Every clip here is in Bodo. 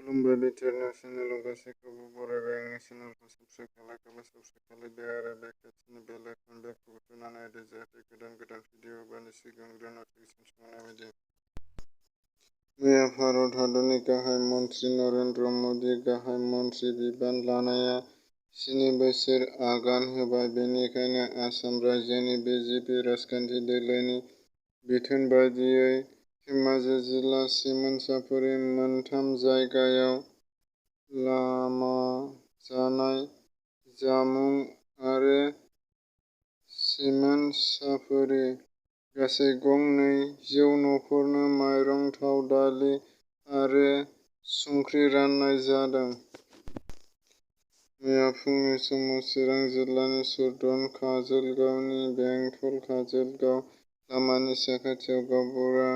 खुलुमबाय BTR चेनेलाव गासैखौबो बरायबाय। आंनि चेनेलखौ साबस्क्राइब खालामाखैबा साबस्क्राइब खालामदो आरो बे खाथिनि बेल आइकन बेलखौबो थुनानै होदो जाहाथे गोदान भिडिअ हगारनायनि सिगां नटिफिकेसन मोननाय बायदि। मैया भारत हादरनि गाहाय मन्थ्रि नरेन्द्र मदि गाहाय मन्थ्रि बिबान लानाया 7 बोसोर आगान होबाय। बेनिखायनो आसाम रायजोनि BJP राजखान्थि दोलोनि बिथोन बायदियै धेमाजि जिल्ला सिमोनसाफुरि मोनथाम जायगायाव लामाजानाय जामुं आरो सिमोनसाफुरि गासै गं 200 नखरनो माइरं, थाव, दालि आरो संख्रि राननाय जादों। मैया फुंनि समाव चिरां जिल्लानि सुरदन काजलगावनि बेंटल-काजलगाव लामानि साखाथियाव गावबुरा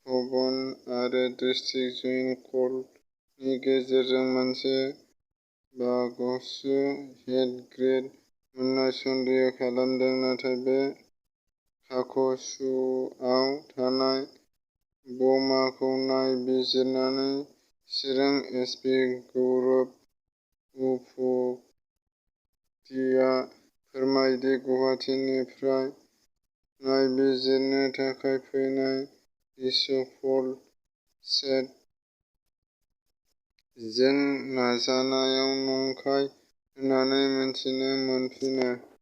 भवन आरो डिस्ट्रिक्ट जइन्ट कर्टनि गेजेरजों मोनसे बाक्सु हेड ग्रेनेड मोन्नाय सन्देह खालामदों। नाथाय बे बाक्सुआव थानाय बमाखौ नायबिजिरनानै चिरां एसपि गौरब उपाध्याया फोरमायदि गुवाहाटीनिफ्राय नायबिजिरनो थाखाय फैनाय इस्फल सेट जों नाजानायाव नंखाय होननानै मिथिनो मोनफिनो।